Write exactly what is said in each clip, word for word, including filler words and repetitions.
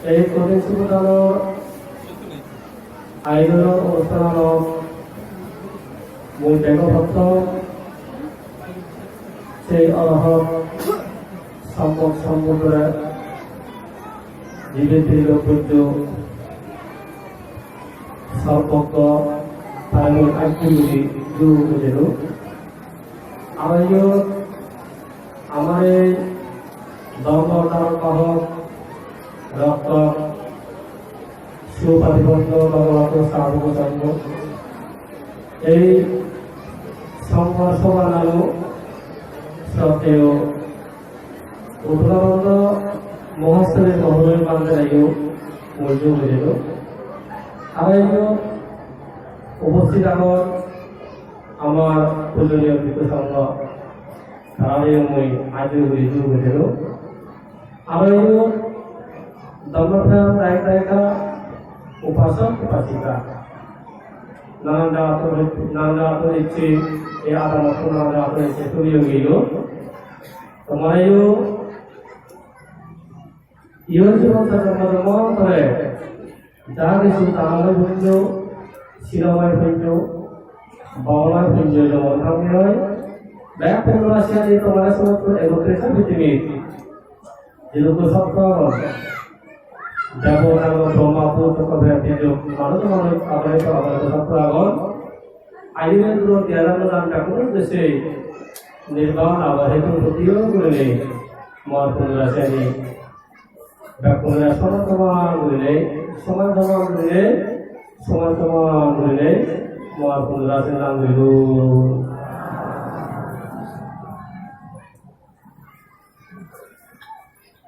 Ei kothin sibor danor ayojonor onusthanot mui bego prottom sei Arahat Sammak Sambuddhore jibe trilok pujjo sorbotto tare mui ajju guri juru guri dilo. Aro iyot amar ei dhormo dharon bahok rokto supadibondho Bhagavato Sravako Sangho, ei Sangho Sobha nanu sroddheyo Uddolabandho Mahasthobir Mohoroi Bhante-reyo mui juru guri dilo. Aro iyot uposthit agon amar pujoniyo bhikkhu songho, tarareyo mui ajju guri juru guri dilo. Aro iyot dhormo pran dayok dayika, upasok upasika, nanan jagat, nanan jagat ecche, ei adamot nanan jagat ecche, tumiyo gilo. Tomareyo iyon jibon jonmo jonmo dhore ja hissu danor punyo, silor punyo, bhabonor punyo jemon thange oi, bek punyo rasi ani tomare somosto ekotrit prithibi jidukko sotto agon, debota agon, Brahma, Bhut, Brahma, Bhut, manuj, manuj, agon, agon, sotto agon. Aji duro diya jadon dan tabuk dese nirban labo hetu protiyo gurinei mor punyo rasi ani bekkunore soman soman gurinei, soman soman gurinei, soman soman gurinei mor punyo rasi ani dan guribong.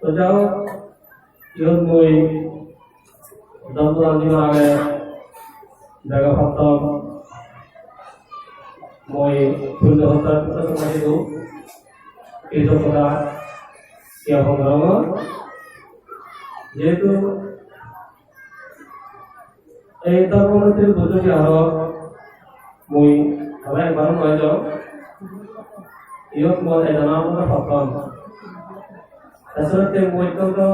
To jao, iyot mui dhormo dan dibar age bego prottom mui punyo hotta hotta somajito kritogota gyapon gorongor. Jehetu ei Dharmamatri Buddho Viharot mui aro ekbar noi jong, iyot mor ejana olode prottom. Asolotte mui ekkan do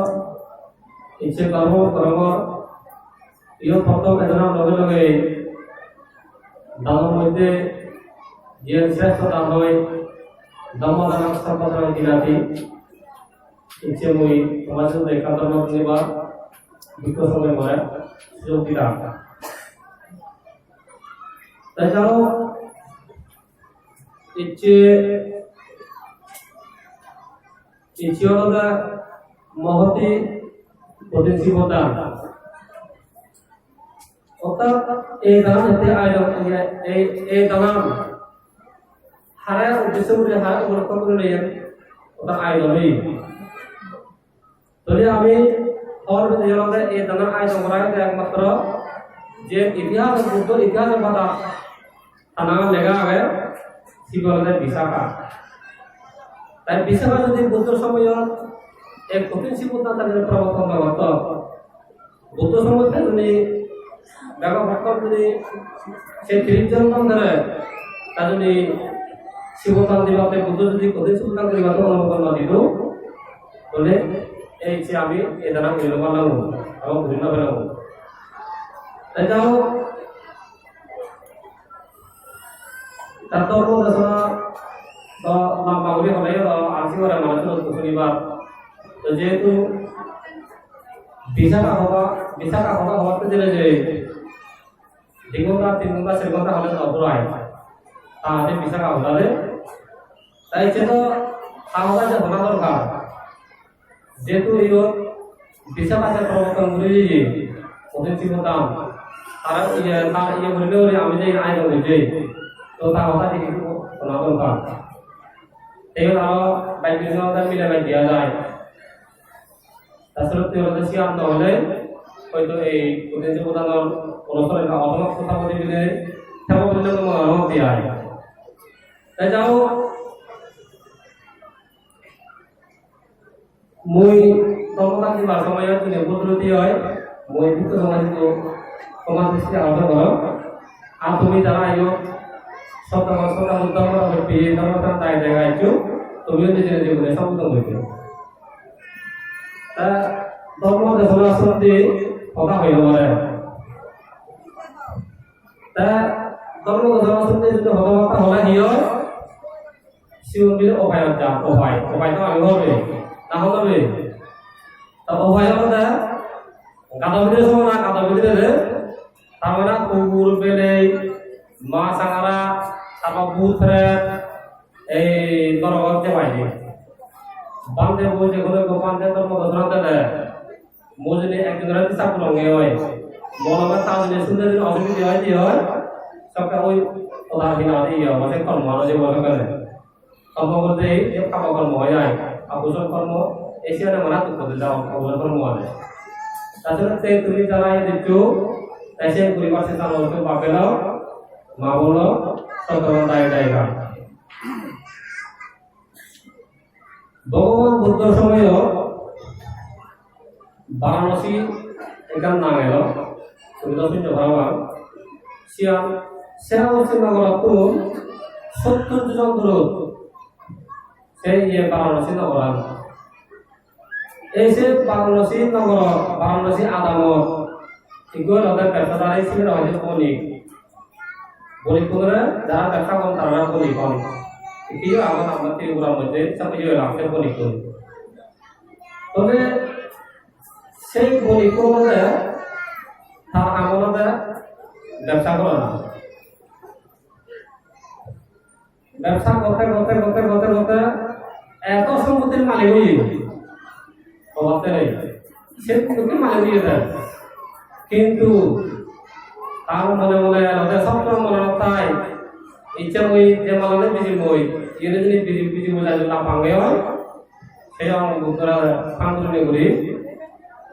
icche gorbo gorongor, iyot prottom ejana loge loge danor moddhe jiyen sreshto dan oi, Dhamma danam sabba danam dinati. Icche mui tomar songhe ekka dhormo sunibar bhikkhu songhe more sujog didang. Tai jao, icche, icche olode mohoti kothin sibor dan. Orthat ei danan ette aidon, ei, ei danan hare uddesho guri, hare upolokko guri loye, orthat aidon oye. Tole ami hobor pei olode ei danan aidon gora oye ekmatro je itihas, Buddho itihas pada tana lega age, sibe olode Visakha. Tai Visakha jodi Buddho somoyot ei kothin sibor dan tara proborton no gorto, Buddho somoy te jodi bego bhakto jodi se tris jon bhante re, ta jodi sibor dan dibatte Buddho jodi kothin sibor dan dibatte onumoti no dito, tole ei je ami ei danan guri no parlong, ami guri no parlong. Tai jao, ta dhormo desona to lamba guri hole aro ar sibere manuj sunibar. To jehetu Visakha hoda, Visakha hoda hobatte gele je di ghonta, tin ghonta, ser ghonta hole no purai. Ta age Visakha hoda de. Tai se to ta hoda je hona dorkar. Jehetu iyot Visakha je proborton guri diye, kothin sibor dan, tara iye, ta iye guri guri ami je aidon guri de, to ta hoda je hissu hona dorkar. Te iyot aro bej bej olode mile bej diya jai. Ta srotte olode siyan no ole hoito ei kothin sibor danor onusthan ekka odhorok sota bodi bile thebo bile mone hoi ai. Tai jao, mui dhormo dan dibar somoyot jodi bhul truti oi, mui bhikkhu somajito khoma dristi abe goro. Ar tumi jara iyot sotto sotto dhormo dan, dhormo dan dai dai aicho, tumiyo nije nije guri sombodhon guri diyo. Ta Dhormo desona sotte hoda hoi no pare. Te dhormo desona sotte jodi hoda bata hole hi oi? Sigun bile opai ojja, opai, opai to age hobe, na hobe? Ta opai olode gado bidire sobo na, gado bidire re, tar mane kugur, belei, ma sangara, tarpor bhut pret, ei norogot jemai de. Bhante bo je hono ekko bhante dhormo desona dede. Mui jodi ekjonore disturb gorongge oi, mono ta jodi sunde jodi osubide oi, di oi, sokke oi odar hina oi, di oi, mane kormo ano je mone gore. Kormo bolte ei je pap kormo oi jai, akushol kormo, ei siyane mane dukko de jao, akushol kormo oi. Tasole te tumi jara ei diccho, ei se guribar chesta goro, bap-bei lok, ma-bon lok, soddoman dayok dayika. Bhogoban Buddho somoyot Varanasi ekkan nang elo, tumi do sunno parapang. Siyan Serabosti nogorottun sottur jon durot se iye Varanasi nogoran. Ei se Varanasi nogorot, Varanasi adamot ikko olode bebsadari, sibe olode bonik. Bonikkunore jara bebsa goron tarare bonik hon. Ikkiyo agon amar Tripura moddhe, sab iye olak se bonikkun. Tole sei bonikko olode tar ham olode bebsa gorana. Bebsa gotte, gotte, gotte, gotte, gotte eto sompottir malik oye. Hobatte nei. Se sompottir malik oye de. Kintu tar mone mone olode sob somoi mone tai, icche mui je malani bijim oi, iyeni jodi bijim, bijim oi jodi na pange oi, se ang Buddhore pang gurinei guri,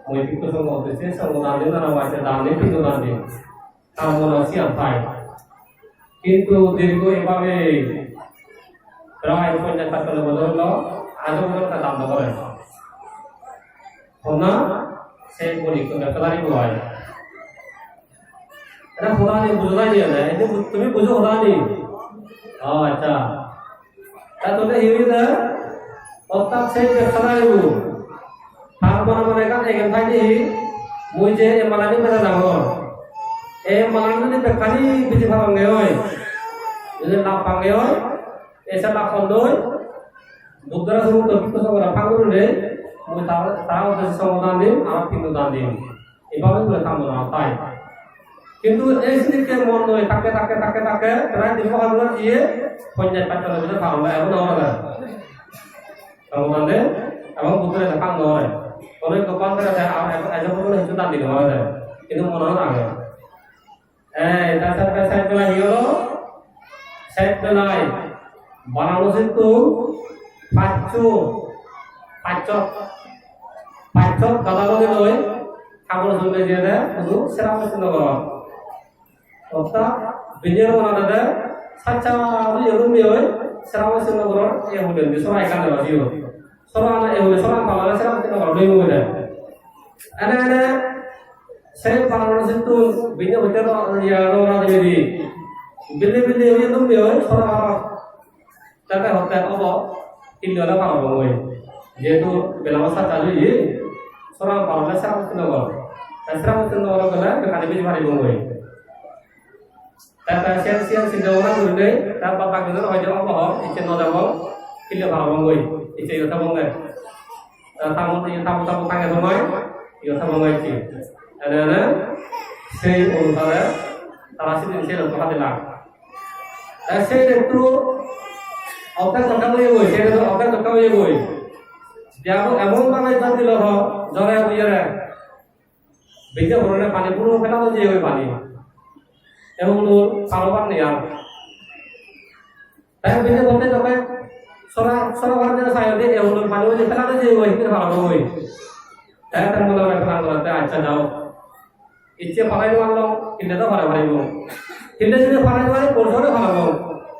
mui bhikkhu songho uddecche songho dan dim, nana baise dan dim, pindu dan dim. Tar mone siyan pai. Kintu dirgho ebhabe pray ponchash pachpon bojor olo, ajo porjonto dan no gore. Honna se bonikko bebsadari bo oi. Eta hodani bujo jai ni ene? Ete bu-, tumi bujo hodani? O, accha. Ta tole hi hoide? Orthat sei bebsadari bo. Tar mone mone ekkan egen thai de hi, mui je ei malani beja jangor, ei malani jodi bekkani biji paronge oi, jodi lab pange oi, ei se lab pondoi, Buddhore sumuddo bhikkhu songhore pang gurinei, mui ta, ta uddecche songho dan dim, aro pindu dan dim. Ebhabe guri ta mone tai. Kintu ei sinikke mon noi thakke, thakke, thakke, thakke, prai dirgho hoyek bojor iye, ponchash pachpon bojor par olo, ekhon no olo. Bhagobane ebong Buddhore ekkan no oi. Hono ekko bhante ase, ar ek-, ekjon bhante hissu dan dilo oi de. Kintu monot age. Ei, ta sat bela, sat bela hi olo? Sat belai Varanasittun pachsho, pachsho, pachsho gada gadi loi, tabor sunne jiyede, hudu Serabosti nogorot. Orthat, binyor mane olode saccha uri uri oi, Serabosti nogoror ei hulendi sora ekkan deba jiyo. Sora ana ei hule sora pala ole Serabosti nogoror oi mui de. Ene ene sei Varanasittun binyor hoite ro-, iya, rowna dibedi. Bili bili uri uri oi sora pala. Tete hotte obo, indi ole parongoi. Jehetu bela masa chalu ye, sora parole Serabosti nogor. Te Serabosti nogor gele bekkani biji paribongoi. Te, te siyan, siyan sinde bhabona gurinei, te bad baki gunore hoide obo hor, icche no jabo, indi paribongoi, icche iyot thabongoi. Te tamo, iye tamo, tamo tange thongoi, iyot thabongoi icche. Ene, ene, sei onusare, tara sidin sei rokko hadilak. Te se ekku oddek dokke oye goi, se ekku oddek dokke oye goi. Diabo emon bhabe jor dilo ho, jore oye re. Bidde horone pani puro phelado jeye goi pani. Emon paro bar nei ar. Te bidde bolte dokke sora, sora bar nei sai de emon pani oye phelado jeye goi, hini paro goi. Te te mone mone plan gorte, accha jao. Icche palai no parlo, hille do palai paribo. Hille jodi palai no pare, porsu hole palabo.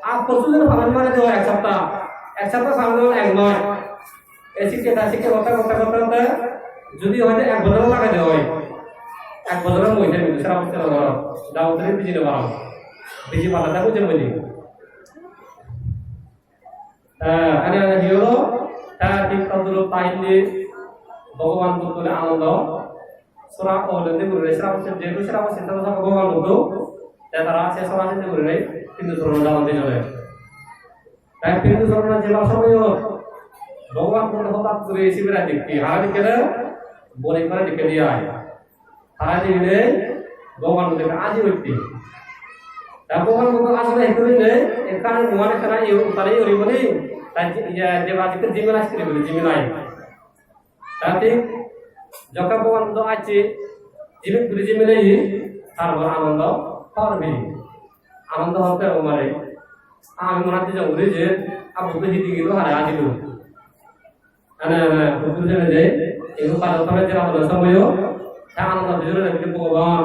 Ar porsu jodi palai no pare, to ek sapta, ek sapta palai no pare, ek mas. Ei sikke ta sikke gotte, gotte, gotte, gotte, jodi hoide ek bojor lage de oi. Ek bojor mui de, Serabosti nogor, jao tumi biji no paro. Biji pala ta bujhe mui. Eh, ene ene hi olo? Eh, tik todrup ta indi. Bhogoban Buddho le Anando sora olendi gurine sora, jehetu sora sinte sora Bhogoban Buddho, te tara se sora sinte gurine Pindu Soron jadon dijone. Te Pindu Soron jebar somoyot Bhogoban Buddho hotat guri sibere dikke, hara dikke de, boni pare dikke de ai. Tara degine Bhogoban Buddho aji utte. Te Bhogoban Buddho aji utte hekko dine, ekkan muan ekkana iye uttare iye guribo ni, te je-, iye, jebar dikke jimela siri guri jimela. Te thik jokke Bhogoban Buddho acche, jimit guri jimile ye, tar por Anando hobor peye. Anando hotte, "O mare, ami mone hocche jong guri je, a Buddho hi dingilo hare ajilo." Ene, ene, Buddho jene je, ego pado tole jera tole somoyo, te Anando bijore degile Bhogoban.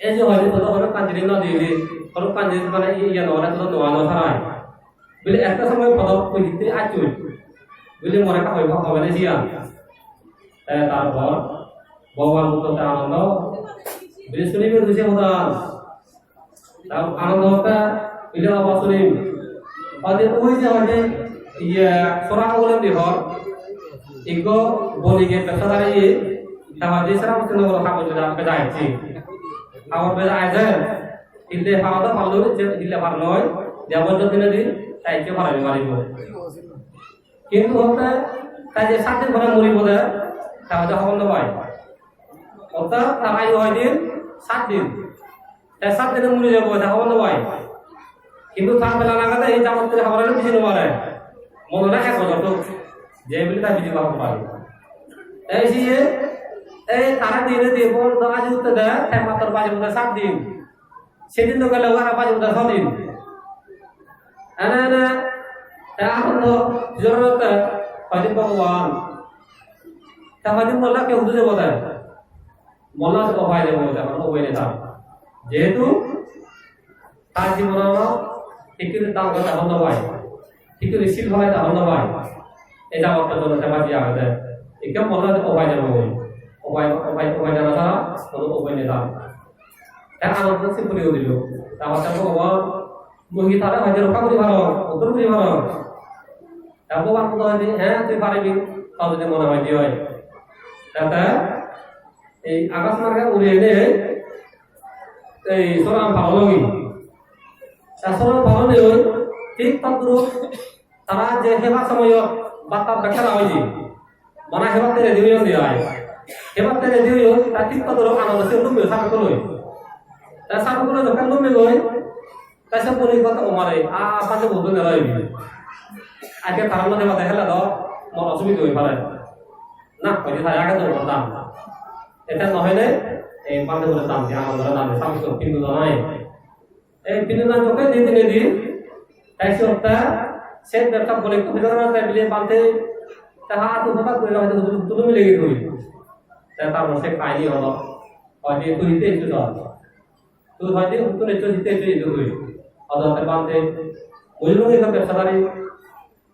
Ei je hoide todo hono ekkan jinis no dili, hono ekkan jinis mane iye no ole todo no ano sarai. Bile ekta somoy podo pujite acchoi. Bile more ekka hoibo hobe de siyan. Te tarpor Bhogoban Buddho te Anando bile sunibe duje hodan. Ta Anando hotte bile obo sunim. Hoide ui je hoide iye sora ugulendi hor. Ikko bonige bebsa dariye, ta hoide sora ugulendi hor habor beda, beda ecche. Habor beda ecche, hille paro do paro do, hille paro noi, debo jodi nedi, ta ecche paro ni maribo. Hintu hotte, ta je sat din pore muribo de, ta hoide hobor no pai. Orthat tar ayu hoi din? Sat din. Te sat dine muri jabo, te hobor no pai. Hintu tar bela nagade ei jabottun hobor ani buji no pare. Mone hoi ek bojor thok. Je bili ta buji pare. Te siye, ei tara dine diye por do aji utte de, te mattor baji utte sat din. Sedin do gele aro baji utte so din. Ene ene, te agon do, jor te, hoide Bhogoban. Te hoide molla ke hudu jabo te. Molla se opai jabo, te hono opai neta. Jehetu tar jibonot hikir dan gora hon no pai, hikir sil pai ta hon no pai. Ei jabot to jone te baji agede. Ikke molla se opai jabo, opai, opai, opai jana sara, hono opai neta. Te Anando se puri udilo. Ta hotte Bhogoban, mui hi tare hoide rokka guri parong, uddur guri parong. Te Bhogoban Buddho hoide, "He, tui paribi, tor jodi mone hoi de oi." Te te ei agas marge uri ene ei soran paro logi. Te soran paro logi, thik todrup tara je hebar somoyot bhattan bekkana oye. Bana hebatte ready oyon de ai. Hebatte ready oyon, ta thik todrup Anando se lumi sar koloi. Ta sar koloi jokke lumi goi, ta se boni kotto, "O mare, a, a, pase bodu nelo ibi." Age tara loi hebade hele do, mor osubide oi pare. Na, hoide tara age do dam. Ete no hoile, ei bhante bole dam di, Anandore dam di, sabi so pindu do nai. Ei pindu dan jokke di dine di, te siyotte se bebsa bole ekku bidire te bile bhante te ha atu hotat guri hoide hudu hudu mile gei goi. Te tar por se kaini holo. Hoide tui te isu sor. Tui hoide hudu ne chodi te isu goi. Hodo te bhante, mui loi ekko bebsa dari.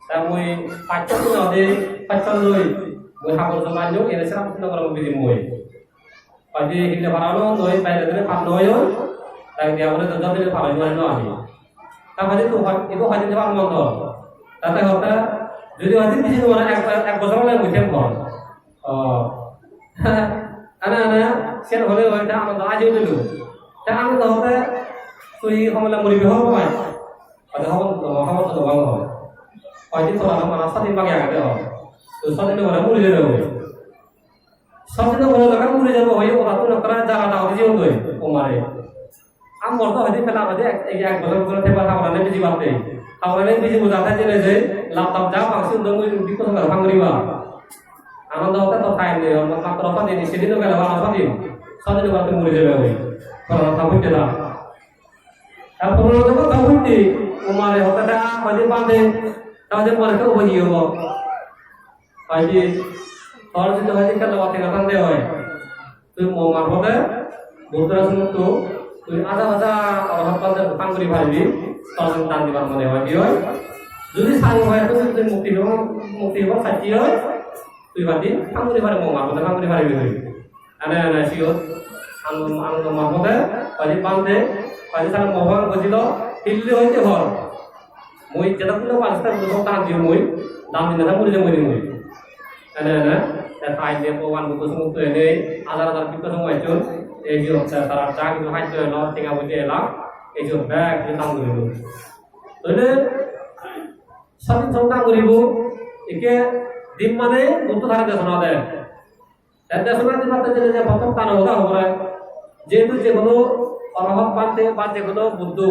Te mui pachchon loi, pachchon loi, mui habor joma anjong, ene sera putna gorong bidi mui. Hoide hille para no noi, baire dine par noi oi, te dia bole to jodi para noi no ami. Ta hoide to hoi, ibo hoide par mon to. Tate hote, jodi hoide biji no ek, ek bojor ole mui thembo. O. Ana, ana, sen hole hoide Anando aji dilo. Te Anando hote, tui homole muribi hobor pai. Hoide hobor, hobor to bang hobor. Hoide tora na mana sat din bagi agede hor. To sat din ore muri jebe oi. Sat din ore jaga muri jebe oi, ora to nakara jaga da oi jiyon doi, o mare. Am mor to hoide pela hoide ek, ek, ek bojor bojor theba thaborane biji batte. Thaborane biji bujate jene je, lap lap ja bangsi undo mui bikko songare phang guriba. Anando hote to time nei, matro sat din, sedin gele baro sat din. Sat din ore muri jebe oi. Tora na thabutte da. Tarpore jokkon thabutte, o mare hotte ta hoide bhante, ta hoide mare to obo hi obo. Hoide, tor jodi hoide ekka loba tenga thande oi. Tui mo marphote, Buddhor asonotto, tui hajar hajar arahat bhante phang guri paribi, tor jodi dan dibar mone oi, hi oi? Jodi sari oi, tui jodi mukti pebo, mukti pebo sacchi oi, tui bhante phang guri paribi, mo marphote phang guri paribi oi. Ene ene siyot Anando, Anando marphote, hoide bhante, hoide sale mohobhabe bujilo, hille hoide hor. Mui jedokkon pari sedokkon dan diyo mui, dan dinei muri jemoi mui. Ene ene, Tai je Bhogoban Buddho songho tui enei hajar hajar Buddho songho ecchon, ei je hotte tara ja hissu hajjo elo, tenga poije elo, ei je bek hissu dan guri don. Toile sadin song dan guribo, ikke din mane Buddho tara desona de. Te desona dibatte jene je prothom dano hoda hobore, jehetu je hono Arahat bhante ba je hono Buddho,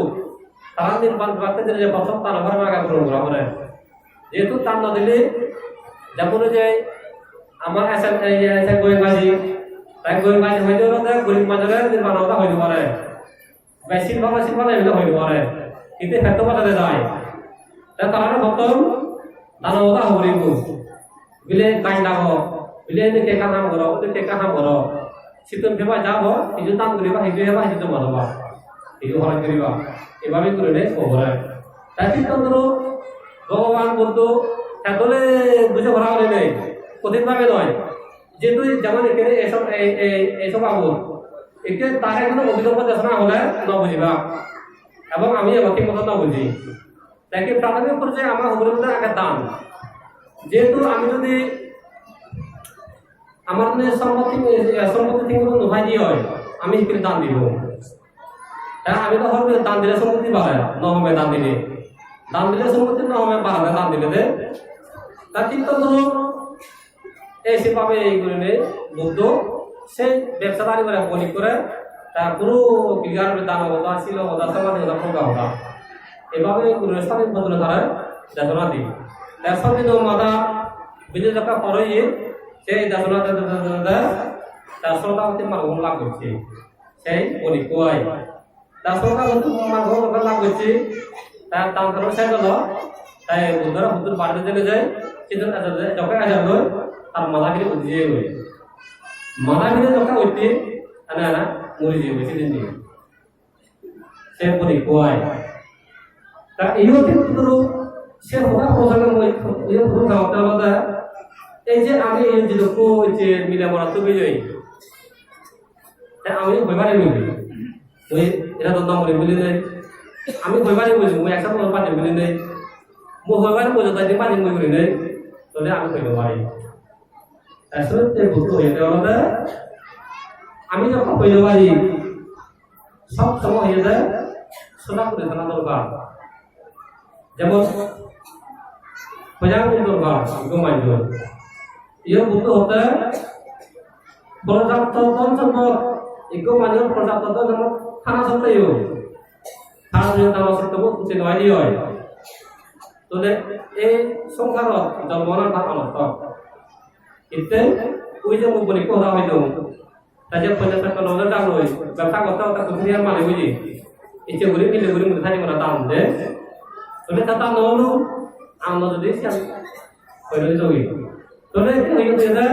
tara nirban dibatte jene je prothom dano hobore, age puron gora hobore. Jehetu dan no dile, jemon je amar ese, ei ese Goengaji, tai Goengaji hoide olode gorib manjore nirban hoda hoi no pare. Besi bhalo, si bhalo ebile hoi no pare. Hintu petto bajare jai. Te tarare prothom dano hoda hobor puribo. Bile gaj lago, bile indi ekkan ham goro, undi ekkan ham goro. Sittun peba jabo, hiju dan guriba, hiju heba, hiju joma loba. Hiju horom guriba. Ebabe gurine hobor pai. Te thik todrup Bhogoban Buddho te dole bujei para gurinei, kothin bhabe noi. Jehetu jemon ekkene ei sob, ei, ei, ei sobabot, ekkene tare hono obhidhormo desona hole no bujiba. Ebong ami ebo thik moto no buji. Te ki prathamik porjaye amar hobor puribo age dan. Jehetu ami jodi amar jodi sompotti, eh, sompotti thik moto no pai de oi, ami ekkene dan dibo. Te ami do hobor puri dan dile sompotti bare, no home dan dile. Dan dile sompotti no home bare dan dile de. Ta thik todrup ei sebabe ei gurinei Buddho sei bebsa dari gore, bonik gore, ta puro bigar dano hoda, silo hoda, somadhi hoda, proja hoda. Ebabe guri sari bodole tare desona di. Te sadi no mada bile jokke pore ye, sei desona de, de, de, de, de, ta srota hoti margon lab gocche. Sei bonik koi. Ta srota hoti margon lab gocche. Ta tan karo sei gelo. Tai Buddhor huddur barede jene jai, sittun ejer, jokke ejer loi, tar mada phiri udi jeyegoi. Mada phiri jokke utte, ana ana muri jeyegoi sittun di. Se puri koi. Ta iyo thik todrup, se hoda hoda mui iyo puri thangte olode, ei je ami ei jidukko je mile morotto bijei. Te ami hoi pari buji. Mui era to dom guri bili nei. Ami hoi pari buji, mui eksa to pari bili nei. Mui hoi pari buji, tai pari mui guri nei. Tole ami hoi no pari. Asole te Buddho hoyede olode, ami jokkon hoi no pari, sob somoy hoyede soda guri thana dorkar. Jemon, pojang dorkar, ekko manjor. Iyo Buddho hotte, porjapto dhon sompot, ekko manjor porjapto dhon sompot thana sotteyo, tar jodi dano sitto bo puti no oi de oi, tole ei songsarot jonmo ona tar onarthok. Itte ui je mui boni hoda hoi dong. Ta je ponchash taka nojo dang oi, bebsa gotte gotte kuturiya malik oye. Icche guri mile guri mui thani mora dang de. Tole ta dang no olo, ang no jodi siyan hoi no jodi. Tole icche hoi jodi de,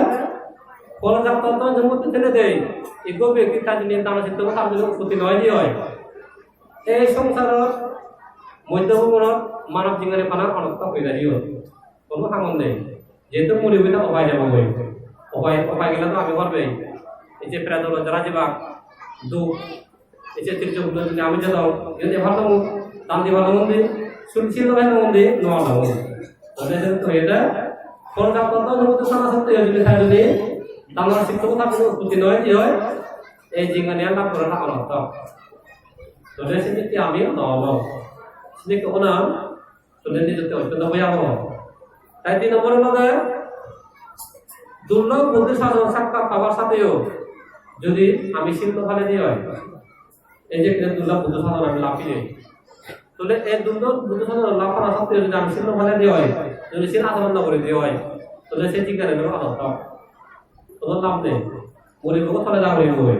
porjapto dhon sompotti thele de, ekko bekti ta jodi dano sitto bo tar jodi puti no oi de oi. Ei songsarot moddho bhumonot manob jinghani pana onarthok hoi jai de oi. Hono hamot nei. Jehetu muri goi ta opai jabo goi. Opai, opai gele to ami horbei. Ei je preto loi jara jebak duk. Ei je tirjo gullo jodi ami jadong, jodi hordong, dan di hordong undi, sul sil loi hordong undi, no hordong undi. Tole jodi to ede, porjapto dhon sompotti thana sotteyo jodi ta jodi, danor sitto bo ta jodi utpotti no oi de oi, ei jinghani an lab gorana onarthok. Tole sini ki ami no obo. Sini ki ona Tole nijotte ottonto bhoyaboho. Tai di nombor olode, durlob Buddho sason sakkat pabar satteyo jodi ami sil no pale de oi, ei je ekkene durlob Buddho sason ami lab peyei, tole ei durlob Buddho sason lab pabar satteyo jodi ami sil no pale de oi, jodi sil asoron no guri de oi, tole se jinghani loi onarthok. Hono lab nei. Muri bogo tole ja guri goi.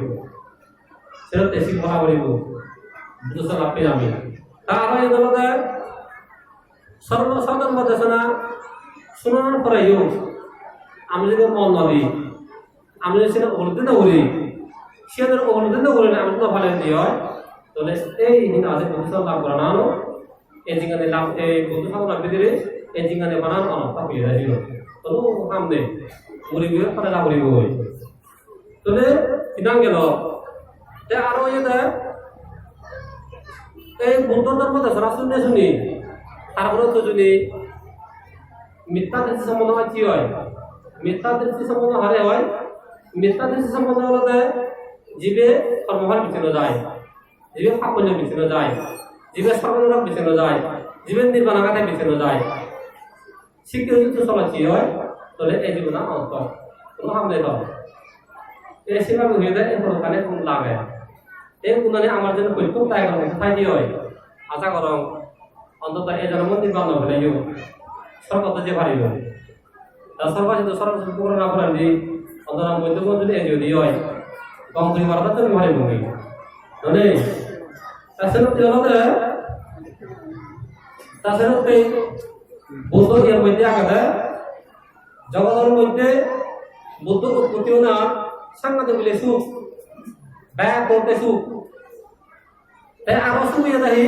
Serotte sil pora guri goi. Buddho sara pei ami. Ta aro ei olode sorbo sadhormo desona sunar poreyo ami jodi mon no di, ami jodi siyot upolobdhi no guri, siyot upolobdhi no guri ami no pale de oi, tole ei hina ase Buddho sara lab gorana no. Ei jinghani lab, ei Buddho sasono bidire ei jinghani bana onarthok oye jai de oi. Hono ham nei. Muri goi tole ja guri goi. Tole hinan gelo. Te aro oyede ei Buddho dhormo desona sunne suni, tar pore to jodi mittha drishti sombondo bacche oi, Mittha dristi sompondo hare oi? Mittha dristi sompondo olode jibe kormo phol biji no jai, jibe pap punyo biji no jai, jibe sorgo norok biji no jai, jibe nirban agede biji no jai. Sikke jodi solacche oi, tole ei jibonan onarthok, hono ham nei tor. Ei sikke hoyede ei porokale gun lage. Ei gunani amar jodi prottek dagi oi, thai di oi. Aja gorong, ontoto ei jonomot nirban no peleyo, sorgot jei paribo. Ta sorgo jodi sorgo sukh purona porendi, ontoto moddhe moddhe ei jodi oi, gom dui bar to paribo. Tole, ta senotte olode, ta senotte Buddho iyer moddhe agede, jogodor moddhe Buddho utpotti ona sanghatik bile suk, bek bolte suk. Te aro suk iye dahi,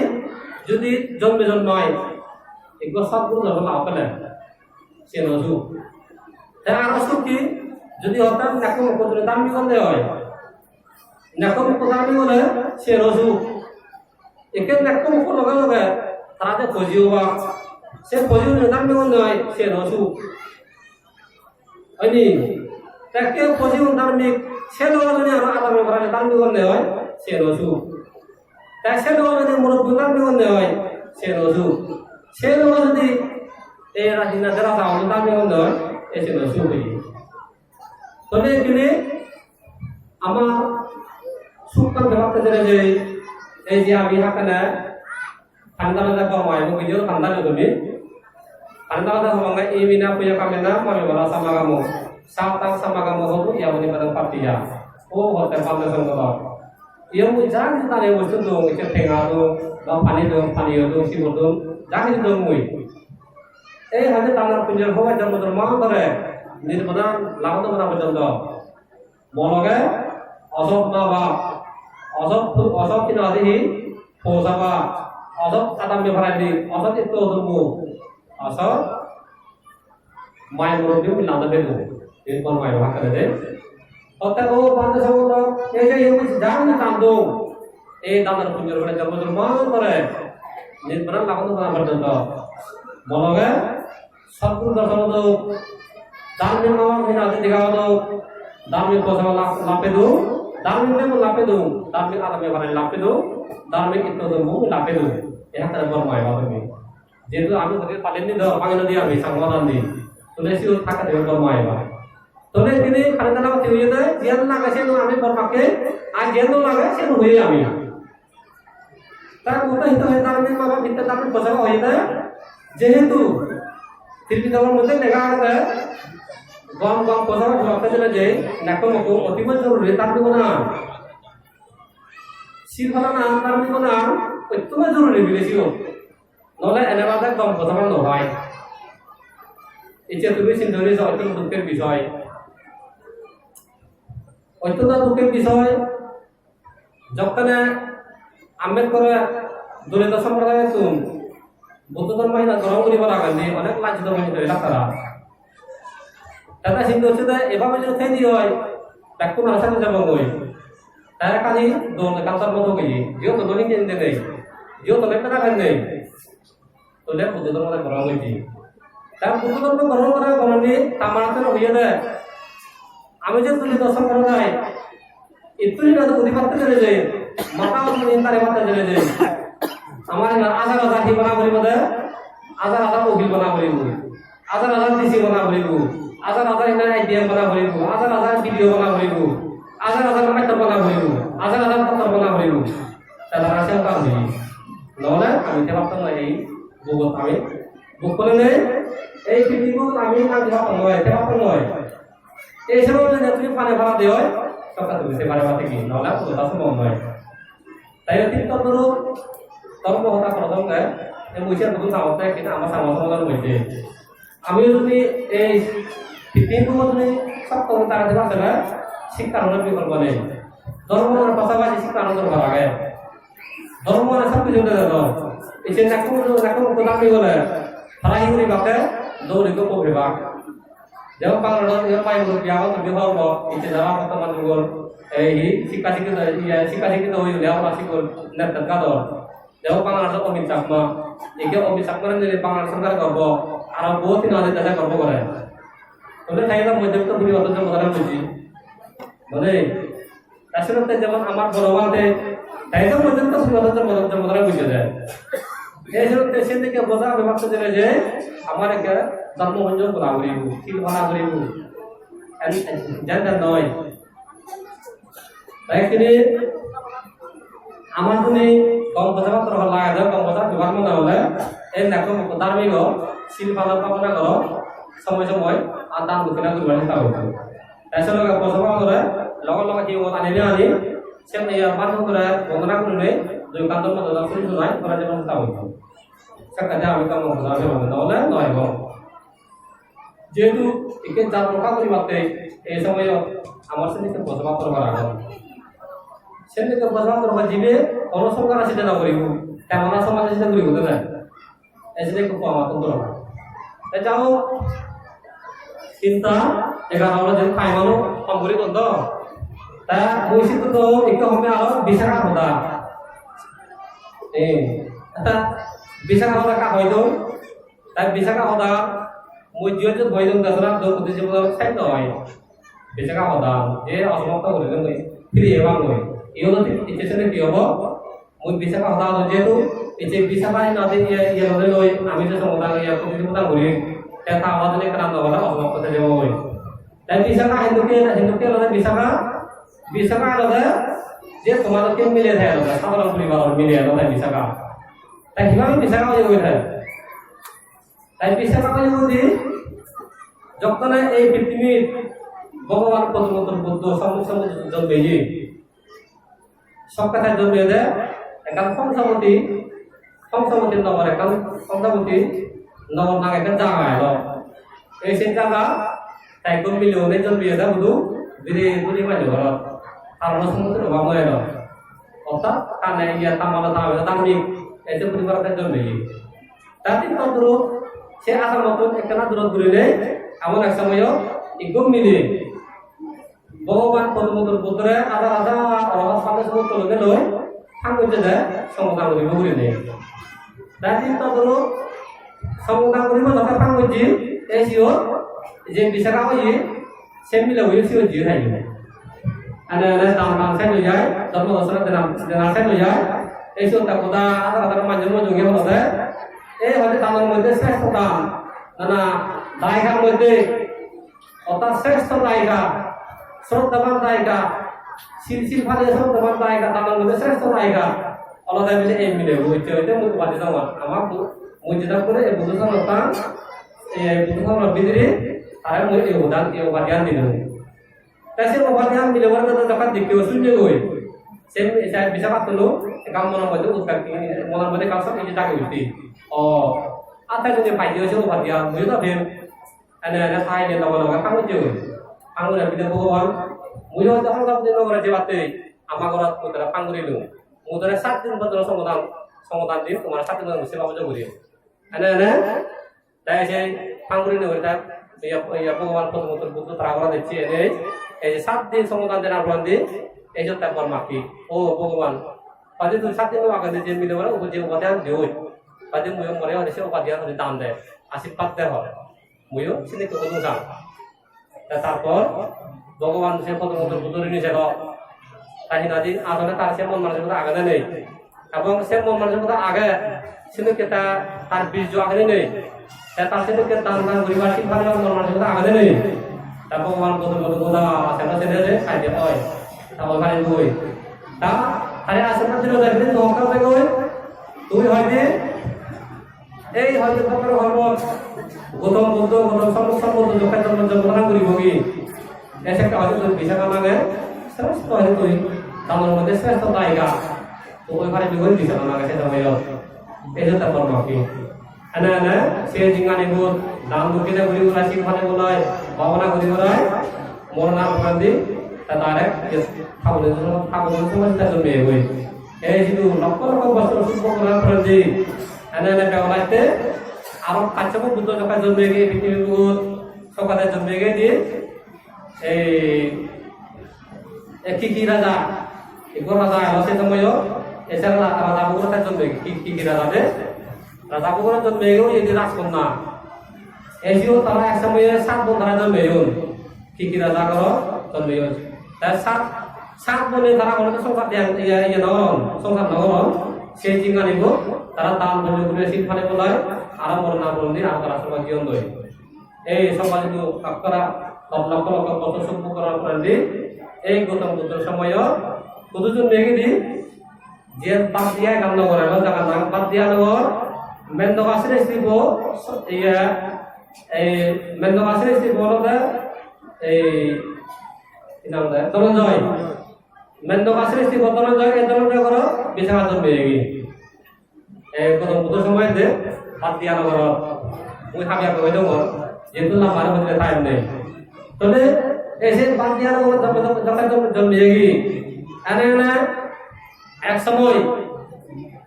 jodi jonme jonmai ekko sotguru dhormo lab pele, siyen o suk. Te aro suk hi, jodi hortat nekko mokko jodi dharmik onde oi, nekko mokko dharmik ole siyen o suk. Ekke nekko mokko loge loge tara je poji obak, se poji une dharmik onde oi, siyen o suk. Oi ni? Te ekke poji un dharmik, se loge jodi aro adame parani dharmik onde oi, siyen o suk. Te se loge jodi murubbi dharmik onde oi, siyen o suk. Se loge jodi ei rajina dera sa dharmik onde oi, e siyen o suk oi. Tole ekkene amar sukkan bebatte jere je, ei je ami hakkene pani dale de gom oi, bo bidiyo pani dale tumi. Pani dale de hobonge imina puya kamena mami bala samagamo. Satang samagamo hotu yamuni padang patiya. O hotte pande songgodo. Iyo mui jang tane bostu dong, ecche tenga dong, ba pani dong, pani dong, sibor dong, jang dong mui. Ei hade tanar punyor hoba jonmo jonmantore nirbanan lagono mara porjonto. Mo loge osok ma bap, osok pu-, osok hina adi hi, po saba, osok adam bepara di, osok itto odumu, osok mai murubbi milana bedu, in kon mai bhag kare de. Otte o bande somodo, ei je yemi jang tando, ei danar punyor bole jonmo jonmantore nirbanan lagono mara porjonto. Mo loge Sotguru dorson dok, dharmik mama bhagini adi dega dok, dharmik posaba lap-, lape dok, dharmik debo lape dok, dharmik adame bhagini lape dok, dharmik itto debo lape dok. Eha tara bor mai bhagini. Jehetu ami hote palen ni do, bhagini di ami sangwa dan di. Tole si thaka de bor mai ba. Tole tini khana dana ti hoye de, jiyan lage se no ami bor pakke, ar jiyan no lage se no hoye ami. Tar motto hito hoye dharmik baba, mitthe dharmik posaba hoye de, jehetu Tripitokor moddhe lega age, gom gom posaba hobatte gele je, nekko mokko otibo joruri dharmik ona. Sil palana dharmik ona, otibo joruri bile siyo. Nole ene bade gom posaba no pai. Icche tumi sinte guri so, ottun dukher bisoy. Ottun dukher bisoy. Jokkene Ambedkar-e Dalito somprodayottun Buddho dhormo hina grohon guribar agendi onek lajjito pojjito elak tara. Tara sinte gocche de ebabe jodi thei di oi, bekkun aro sadi jebongoi. Tara ekkani dol ekkan dhormo dogeye, jiyot hono hingiri nei, jiyot hono beda bed nei. Tole Buddho dhormo grohon gotte. Ta Buddho dhormo grohon gora goroni ta mane hoye de. Ami je Dalito somproday, ittun hina udi patte jere je, matha udi tare patte jere je. Amar hina hajar hajar hi bana poribo de, hajar hajar ukil bana poribo, hajar hajar D C bana poribo, hajar hajar hina I D M bana poribo, hajar hajar B D O bana poribo, hajar hajar master bana poribo, hajar hajar doctor bana poribo. Tara se bana poribo. Nole ami te bapta noi ei bugot ami. Buk hole nei, ei prithibi bugot ami na diba pang noi, te bapta noi. Ei somoy jodi tumi pane para de oi, tokka tumi se pare pate ki, nole to ta somoy noi. Tai oi tin ton guru, ton bohota kono don ge, ei mui se guru samotte kintu ama samo samo don hoye. Ami jodi ei prithibi bugot jodi sokto guri tara diba sele, sikka aro bikolpo nei. Dhormo pasabasi sikka aro dorkar age. Dhormo mane sob kichu dede do. Ei je nekko, nekko mukko dami gole, tara hi guribakke, dol ekko pogibak. Jemon Bangladeshot je mai murubbi agon, tumi hobor po, ei je jara bortoman jugor, ei hi, sikka sikkito, iye, sikka sikkito oye, lepora sikkon, network gadon. Jemon Bangladeshot Amit Chakma, ei je Amit Chakma re je Bangladesh sorkar gorbo, aro bohut hin age deje gorbo gore. Tole tai to moddhe to puri oto jomodara buji. Bole, ta senotte jemon amar boro bhante, tai to moddhe to puri oto jomodara, jomodara buji de. Ei senotte senotte boja bebak to jene je, amar ekka dhormo honjo gora guribo, sil bana guribo. En, en, jan jan noi. Bekkune amar juni gom boja pattor holla age, gom boja bebohar mone hole, ei lekko mokko dharmik o, sil palon bhabona goro, somoy somoy ar dan dokkina guribar chesta gotto. Te se loge boja pattore loge loge jibonot ani ani, se loge bhante ugure bondona gurinei dui ekkan dhormo dona suri sunai gora jebar chesta gotto. Sekkene ami gom boja bebohar mone hole noi gom. Jehetu ikke jat rokkha guribatte ei somoyot amar senotte boja pattor dorobar agon. Senotte boja pattor dorobar jibe hono sorkare senotte no guribo, te hono somaje senotte guribo de na. Ei senotte ekku amar dorobar. Te jao tinta egaro olo jen time ano hom guri don do. Ta mui sitto to ekku homme aro Visakha hoda. Eh, ta Visakha hoda ka hoi do? Te Visakha hoda mui jiyot jiyot hoi dong, desonat dong, kudi jibon sek noi. Visakha hoda je osomapto guri dong, firi ebang goi. Iyodo thik icche sene hi obo? Mui Visakha hoda do jehetu, icche Visakha hi nadi iye, iye nadi loi, ami je somodan iye, kudi jibon guri. Te ta hoda jodi ekkan no hoda osomapto thei jebo goi. Te Visakha hintu ke, hintu ke olode Visakha, Visakha olode je tomar dokke mile thai olode, sadharon poribaror mile olode Visakha. Te hibabe Visakha oye goi thai? Te Visakha oye goi di, jokkone ei pittimit Bhogoban Podomudro Buddho Sammuk Sambuddho jonmeye, sokke te jonmeyede ekkan Panchavati, Panchavati nogor ekkan, Panchavati nogor nang ekkan jaga elo. Ei se jaga te ekko mile hone jonmeyede hudu bire bure manje gorot. Tar hono sompotti obab no elo. Orthat tane iya tamala tamala dharmik, ei se poribarot te jonmeye. Ta thik todrup se asar moton ekkena durot gurinei emon ek somoyot ekko mile Bhogoban Podomudro Buddhore aja aja orohot pade sumotto loi loi thang gojje de somodan guribo gurinei. Te thik todrup somodan guribo lokke thang gojje, ei siyot je Visakha oye, se mile oye siyot jiye thai. Ene ene dan dan sai loi jai, dhormo dorsona dena, dena sai loi jai. Ei siyot ta goda aja aja manjor mujunge olode, ei hoide danor moddhe sreshto dan, nana dayikar moddhe Orthat sreshto dayika, shroddhaban dayika, sil sil pale shroddhaban dayika, danor moddhe sreshto dayika olode bile ei milebo. Icche hoide mui upadi dongor. Ama bu-, mui jeda kore ei Buddho Sanghotan, ei Buddho Sangho bidire tare mui ei udan, ei upadiyan dilung. Te se upadiyan milebo tare jokkon dikko sunne goi. Se, se Visakha tulo ekkan monor moddhe uttak, monor moddhe ekkan sok ije dagi utte. O, ate jodi paide se upadiyan, mui do pem. Ene ene saide loge loge hangujje goi. Hangujje bile Bhogoban, mui hoide hangujje nogore jebatte, ama gorot mui tore phang gurilung. Mui tore sat din bojor somodan, somodan din, tomare sat din bojor seba pujo guri. Ene ene, te se phang gurinei guri ta, iya, iya Bhogoban Podomudro Buddho tara gora dicche ene, ei je sat din somodan denar poredi, ei je te bor magi. O Bhogoban, hoide tui sat din agede je mile bore, o je upadiyan dioi. Hoide mui more hoide se upadiyan hoide dan de, ashirbad de hor. Muiyo sedokke hodung sang. Te tarpor Bhogoban se Podomudro Buddhore nije elo. Ta hinadi asole tar se mon manosikota age ne nei? Ebong se mon manosikota age, sedokke ta tar birjo age ne nei? Te tar sedokke dan dan guribar, sil palibar mon manosikota age ne nei? Ta Bhogoban Podomudro Buddho seno sene je saide oi. Ta oi pare goi. Ta tare ashirbad dilo de, bile to hokka goi. Tui hoide ei hoide Bhadra Hormot Gautam Buddho, Gautam Sammuk Sambuddho jokke jonmo, jonmo dhorona guribogi. Ei sekke hoide tui Visakha nange sreshto hoide tui danor moddhe sreshto dayika. Tui oi paribi goi Visakha nange se somoyot. Ei jotte bor magi. Ene ene se jinghanibo dan dokkine guri guri sil palibo loi, bhabona guri guri moronar poredi, ta direct je thakur, thakur somajot ta jonmeyegoi. Ei sidu lokkho lokkho bojor suk bhog gorar poredi, ene ene bego latte, aro Kashyap Buddho jokke jonmeyegoi, ei pittibi bugot, sokkene jonmeyegoi di, ei, ei Kiki raja, ikko raja elo se somoyot, ei se raja, raja bogorot jonmeyegoi, Ki-, Kiki raja de, raja bogorot jonmeyegoi, indi rajkonna. Ei siyot tara ek somoye sat bon tara jonmeyon. Kikira jagoro jonmeyon. Te sat, sat bone tara hono songsar iye, iye, iye no goron, songsar no goron. Sei jinghanibo tara dan punnyo guri sil pani bolai, aro morona porendi aro tara sorgot jeyondoi. Ei songsar idu akkara lokkho lokkho bojor suk bhog gorar porendi, ei Gautam Buddhor somoyot hudu jonmeyegidi, je Bhaddiya ekkan nogor elo, jagan nang Bhaddiya nogor, Mendaka Srestibo, iye, ei Mendaka Srestibo olode, ei, hi nang de, Dhananjay. Mendaka Srestibo Dhananjay, ei Dhananjay goro Visakha jonmeyegi. Ei Gautam Buddho somoy de Bhaddiya nogorot. Mui habi habi hoi dongor, jehetu lamba hoi dile time nei. Tole ei se Bhaddiya nogorot jokke, jokke, jokke jonmeyegi. Ene ene ek somoy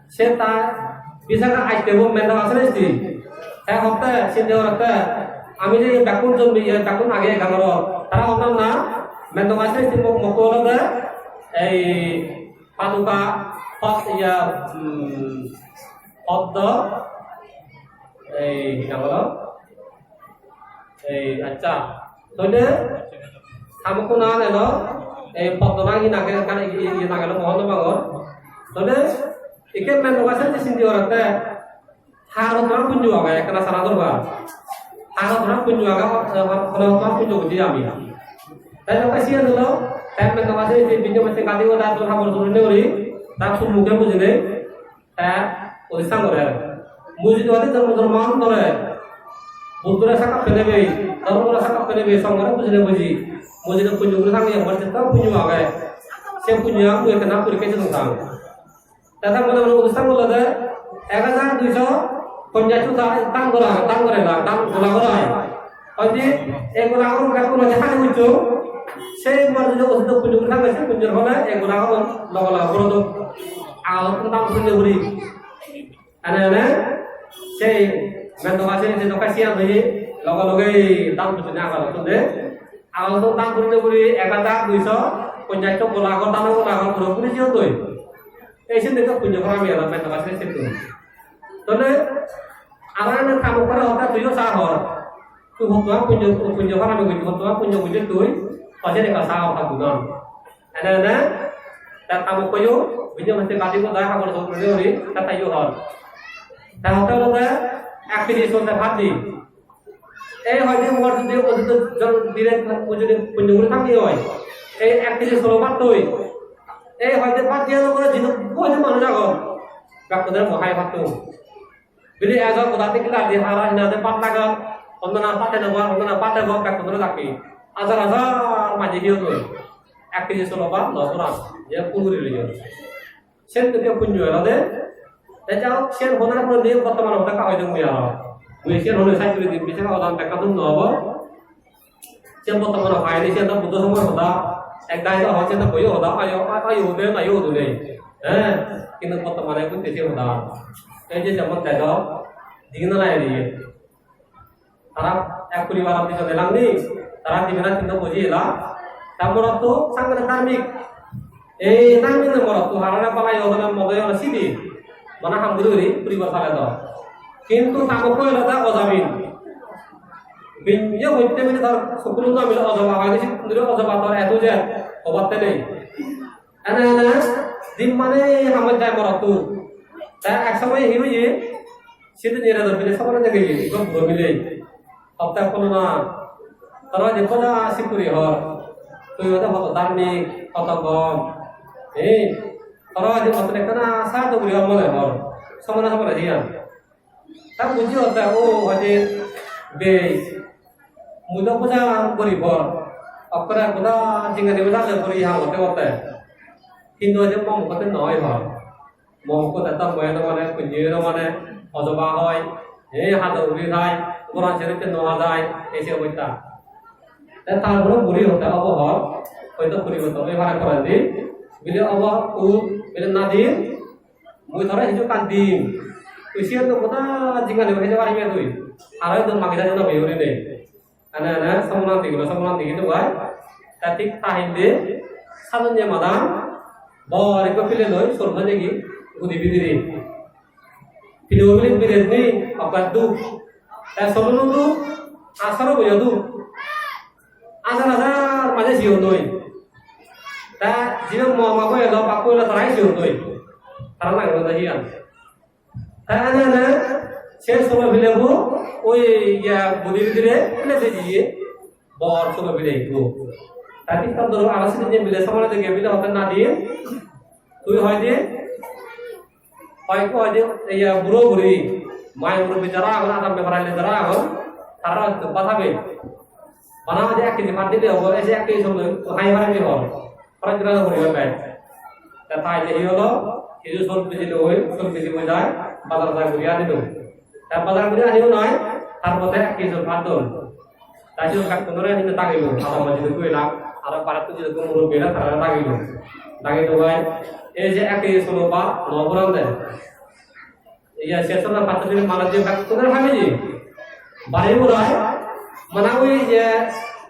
se ta Visakha atte bo Mendaka Sresti. Te hotte, sinde hotte, ami je bekkun jonmi, bekkun age ekkan ghorot. Tara honna na Mendaka Sresti mo-, mokko olode ei Paduka, pod-, iya, hmm, poddo, ei, hi nang elo? Ei, accha. Toide, hamukkun nang elo, ei, poddo nang hi nang elo, ekkan, i-, i-, iye nang elo, mo hobor no pangor. Toide, ikke men doga sende sindi gorette, Harot toma punyo age, ekkena sara dorkar. Harot toma punyo age, harot toma punyo guri ami. Te jokke siyan holo, te men toma se je binyo mette gadi goda to habor suri ne guri, ta summuke bujine, te odistan gore. Mui jodi hoide dhormo dhormo an dore, Buddhore sakka pene bei, dhormore sakka pene bei, songhore bujine buji, mui jodi punyo guri thangi, mor jette punyo age, se punyo an mui ekkena purike jodong tang. Te ta mone mone odistan olode ek hajar duiso ponchash ta-, tan gora, tan gore na, tan gola gora ai. Hoide ei gola gora bekkun hoide hani uccho, sei mor jodi odistan punyo guri thangge, sei punyor phole ei gola gora loge loge goro do. Agalo tan punyo guri. Ene ene sei men doga sei, sei doga siyan hoye loge loge tan punyo agalo to de. Agalo to tan punyo guri ek hajar duiso ponchash gola gora, tan gola gora puro puri jiyo toi. Ei sindi ekka punyo harami elo, men doga srestittun. Tole, aro ene ta mukkore hotte tuiyo sa hor. Tui hottoman punyo, punyo harami gojje, hottoman punyo gojje tui, hotte ekka sa hor ta gunan. Ene ene, ta ta mukkoyo, binyo mette gadi goda, habor sor guri guri, ta taiyo hor. Ta hotte olode, ek kg solte bhaddi. Ei hoide mor jodi odito jon dire mui jodi punyo guri thangi oi, ei ek kg solo bhat toi. Ei hoide bhat diya no gore jidukko hoide manuj agon, bekkune mo hai bhat toi. Bili ejo goda thik ladi hara hinade bhat lagon, onnona bhat ebo, onnona bhat ebo, bekkune lagi. Hajar hajar maji diyo toi. Ek kg solo bhat no pura, je pul guri loyo. Sen to punyo elode. Te jao, sen honar pore niye bortoman hoda ka hoide mui aro. Mui sen hone sai tuli dim, bisa hodan bekka dum no obo. Sen bortoman hoyni, sen to Buddho somoy hoda. Ek dai to hoy, sen to boyo hoda, ayo, ayo, ayo, de, ayo, de, nei. Eh, kintu bortomane kun te sen hoda. Ei je jemon dejo, dingin na lai. Tara ek poribarot dijon elangni, tara dibe na tinno boji ela. Ta morotto sangre dharmik. Ei dharmik ne morotto harare palai odone modo odone sidi. Mane ham guri guri poribar sale do. Kintu ta mokko elo ta ojamin. Bin ye hoitte mile tar sukuru na mile ojaba hoide sik dure ojaba tor eto je obatte nei. Ene ene din mane hamot jai morotto. Te ek somoy hi oye? Sidin ere dor bile sobore dege ye, ekko buro mile. Hopta kono na. Tara je poda sikuri hor. Tui ode hoto dharmik, hoto gom. Ei, tara je hoto ekkana sa to guri hor mone hor. Somona somona jiyan. Ta buji hotte, o hoide bei, mui do puja guribor, okkore puja jingani puja le guri ha hotte hotte. Hintu hoide mo mukhotte noi hor. Mo mukhotte ta moye no mane, punye no mane, ojoba hoi, he hado uri thai, goran sere te no hajai, ei se obosta. Te tar pore guri hotte obo hor, hoito poriborton oi pare porendi, bile obo u, bile nadi, Mui tore hissu ekkan dim. Tui siyan do goda jinghani heje paribe tui. Aro idu magi jani no peye gurinei. Ene ene somonan digulo, somonan digi dugai. Ta thik ta hinde sadonye madan bor ekko pile loi sorbo degi gudi bidire. Pile bile bidire ni okkar duk. Ta somonan duk. Asaro boyo du. Asar asar maje siyon doi. Ta jibe mo ma boyo do bakko elo tarai siyon doi. Tara nang do jiyan. Ta ana na se solo bile bo oi ya budi bidire ele se jiye. Bor solo bile bo. Ta tik tam doro ara sini je bile samane de bile hoten na diye. Tui hoy de. Hoy ko hoy de, iya, buro buri, mai murubbi jara agon, adam bepar aile jara agon, tara hoyto batabe. Bana hoy de ek kg pat dile obo, ese ek kg somoi hai hai ni hor. Pora gira no guribe bai. Ta tai je hi holo, hijo sol biji loi, sol biji boi jai, bazar jai guri ani do. Ta bazar guri ani noi, tar moddhe ek kg pat don. Ta siyot bekkunore hintu dagilung, pada maji dukku elak, aro parettun jidukku murubbi elak, tarare dagilung. Dagi dugai, ei je ek kg solo ba no boran de. Iya, se solo pattun jidukku manuj je bekkunore hamiji. Bari burai, mana ui je,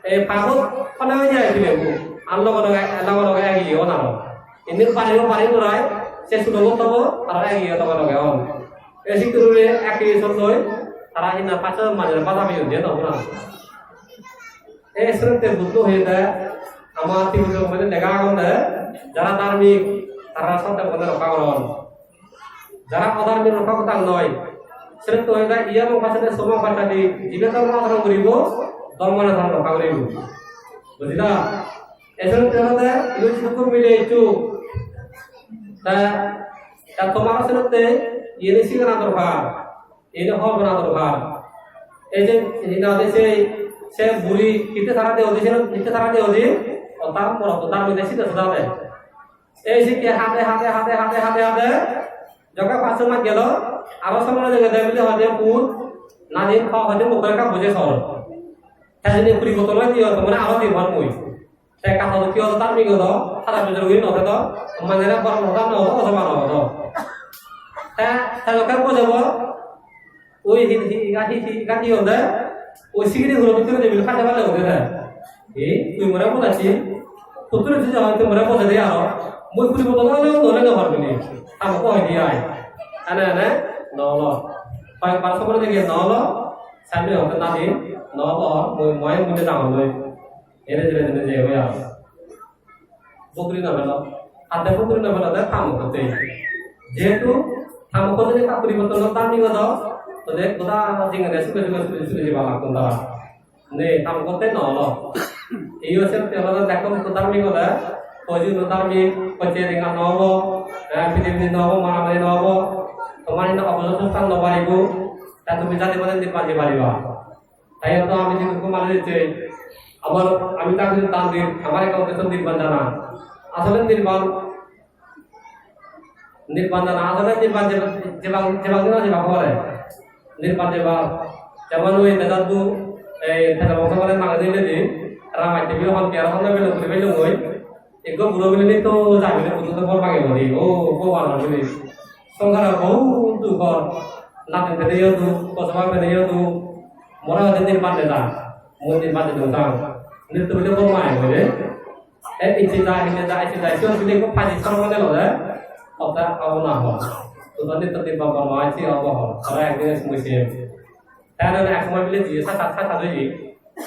ei pagot, pana ui jai dibe bu. Ar loge loge, loge loge egi on aro. Indi bari, bari burai, se solo tobo, aro egi loge loge on. Ei sittun guri ek kg sol loi, tara hi na pachso manjore bada peyon je no pura. Ei srotte Buddho hoyede, ama Tibet moddhe lega agonde, jara dharmik, tara srotte moddhe rokka goron. Jara odharmik rokka gottak noi. Srotte hoyede, iya mong pachade, somong pachade, jibe dhormo odharmon guribo, dhormo odharmon rokka guribo. Bujila? Ei srotte hoyede, idu sidu mile ichu. Ta, ta tomar srotte, iyeni sigana dorkar. Iyeni hobor pana dorkar. Ei je, ina de se, se buri, hitte tara de odi, se hitte tara de odi, ota morot dharmik de sida sida de. Ei sikke hade, hade, hade, hade, hade, hade, jokke pachso maj gelo, aro somone dege de bile hoide put, nadin ho hoide mukko ekka buje sol. Te jodi puri botol oi diyo, tomare aro dibar mui. Te ekka hodo ki hodo dharmik hodo, hada bujor guri no thedo, manjore boron hoda no hodo, osoba no hodo. Te, te jokke bujebo, oi hi, hi, hi, hi, hi, hi honde, oi sigiri huro bidire de bil khade bale hode de. Ei, tui more bujacchi, puttur judi hoy tui more bujade aro, mui puri botol ole no ole no parbi ni. Amo ko hoy di ai. Ene ene, no olo. Hoy bar somone dege no olo, samne hote na di, no olo, mui, mui mui dangor loi. Ene jene jene je oi aro. Bukri no pelo. Ate bukri no pelo de ta mokkotte. Jehetu ta mokko jodi ekka poriborton no tan nigodo, tole goda jingere suge suge suge suge jeba lakkon tara. Ne, ta mokkotte no olo. Ei oi senotte olode dekko mokko dharmik ole, hoi juno dharmik, hocche ringa no obo, eh, pidipidi no obo, maramari no obo, tomar ino obojo sostan no baribo, ta tumi jani mone nirban je pariba. Taiyot ami je hukum mane dicche, abar ami ta hukum tan dir, amar ekka uddesho nirban jana. Asole nirban, nirban jana, asole nirban je, jebang, jebang jana jebang hore. Nirban jebang, jemon oi dejaddu, ei, theda bongso bole mangede di, ramatte bi hon ki aro hon belo guri belo goi. Ekko buro milinei to jai bile Buddho to bor mage guri, o Bhogoban bile. Songsarot bohut duk or, natin peleyo duk, bojoba peleyo duk, more hoide nirban de ja, mui nirban de dong jang. Nitto bile bor mage guri. E icche ja, hine ja, icche ja, siyot bile ekko phaji soro mone lode, hotte abo na ho. To nitto nirban bor mage icche abo ho, tara ekdin mui se. Te aro ek somoy bile jiye, sat aat, sat aat oye.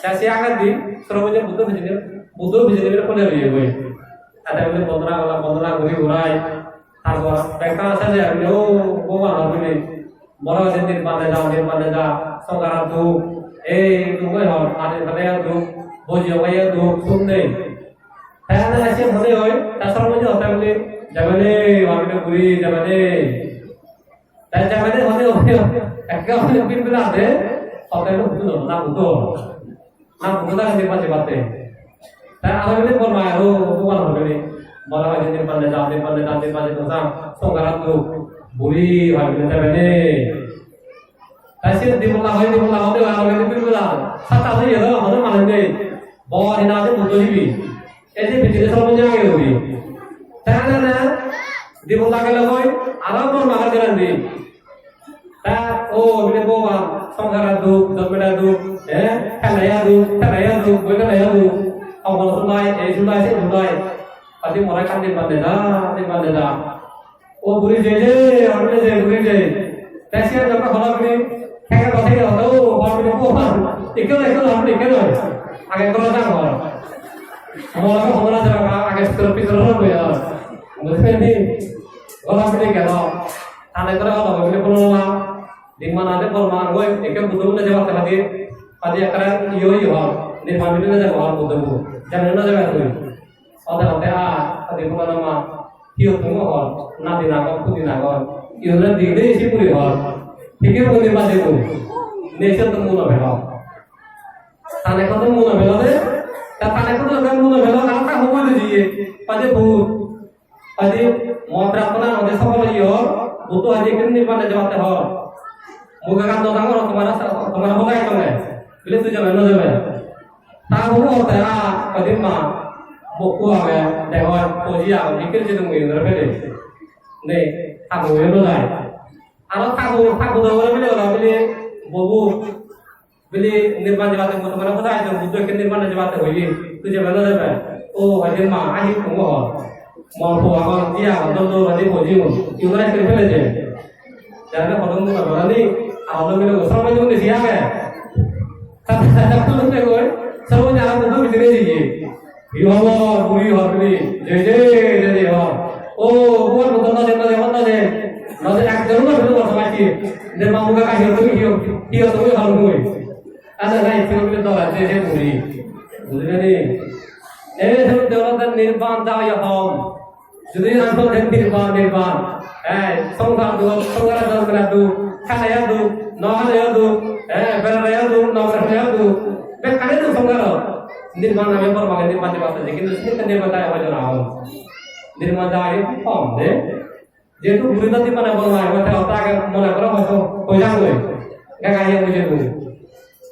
Te se agedi Srobojyo Buddho pijedi, Buddho pijedi bile phone roye goi. Te bile bondona gola, bondona guri gurai. Tarpor bekkan ase je bile, "O Bhogoban," hor bile, "More hoide nirban de ja, nirban de ja, songsarot duk, ei duk oi hor, adi pale duk, boji obaye duk, suk nei." Te aro se phone oi, te Srobojyo hotte bile, "Jebene," hor bile, "guri jebene." Te jagade hode hode, ekke hode pil pil age, hotel lo hudu na hudu. Na hudu na hudu pate pate. Te aro bile bor mai aro bor mai bile. Bor mai bile pande ja, bile pande ja, bile pande ja, songara tu buri mai bile te bile. Te se di bola hoi, di bola hode aro bile pil pil age. Sata hoi aro hode mane nei. Bor hina age buddho jibi. Ei je bidire Srobojyo age guri. Te ene ene dibon dagele goi, aro bor magar gelen di. Te o bile Bhogoban, songsarot duk, jonmede duk, eh, helaya duk, helaya duk, boi helaya duk. Obol sulai, ei sulai, sei sulai. Adi more ekkan nirban de da, nirban de da. O guri je je, ami je guri je. Te siyan jokke hola guri, theke bose gelo, o, hola guri Bhogoban. Ikke noi, ikke noi, ikke noi. Age gora jang hor. Mor age hobor age, age store pisore hor loi hor. Bujheli? Gora pide gelo. Tane gora hor loi bile bolola. Din mane ade bor man oi, ikke Buddho bole jeba te hadi. Hadi ekkere iyo iyo hor. Nirban bile jeba hor Buddho bu. Jane na jeba tui. Ode ode a, ode purana ma, hiyo tumo hor, nadin agon, pudin agon. Iyore dide isi puri hor. Hike puri ba debu. Nese tumo no belo. Tane ko tumo no belo de. Ta tane ko tumo no belo, na ta hobo de diye. Pade bu. Pade motra kona ode sabol iyo. Buddho aje kin ni pande jawate hor. Muga kan do dangor tomara tomara hoga ikone. Bile tu jabe no jabe. Ta bobo hotte a, hoide ma, mokko age, degor, poji agon, ikkir jidung guri dore pele. Ne, ta bobo no jai. Aro ta bobo, ta bobo dore pele ora pele, bobo, pele nirban jebate mokko mane hoda aide, Buddho ikke nirban jebate hoye, tui jebe no jebe. O, hoide ma, ahi kumo hor. Mor po agon, ji agon, dol dol hoide poji un. Ikkir pele je. Jare hodong mokko dore ni, aro mile go, samay jibon besi age. Tara tara tara tara goi, sabo jara buddho bidire jeye. Hi hobor, buri hor buri, joi joi, joi joi hor. O, bor buddho no jeno, jeno, no jeno. No jeno, ekjon no jeno, bor samai ki. De mamu ka kahi tumi hi, hi tumi hor buri. Ada nai, tumi bidire dora, joi joi buri. Bujile ni? E, tumi dora dan nirban da ya hom. Judi asol den nirban, nirban. Eh, songsar du, songsar du, songsar du, hale du, no hale du, eh, berare du, no berare du. Bekkani du songsar. Nirban name bor mage nirban de basa, kintu sini kan nirban da awa jona awa. Nirban da awa kom de. Jehetu guri dadi mane bor mage, mane otage mone kore hoyto hoi jangoi. Gaga iye mujhe du.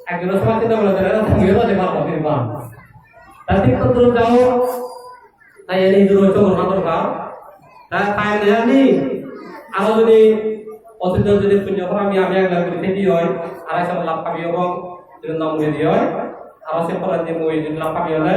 Ekjon somaj chinte bole jare, tumiyo dadi parba nirban. Ta thik todrup jao, Taiyani idu roiso gorana dorkar. Ta time nejani, aro jodi otito jodi punyo haram ami ami agla guri thedi oi, aro se lab pabi obong, jodi nom guri di oi, aro se pore je mui jodi lab pabi ole,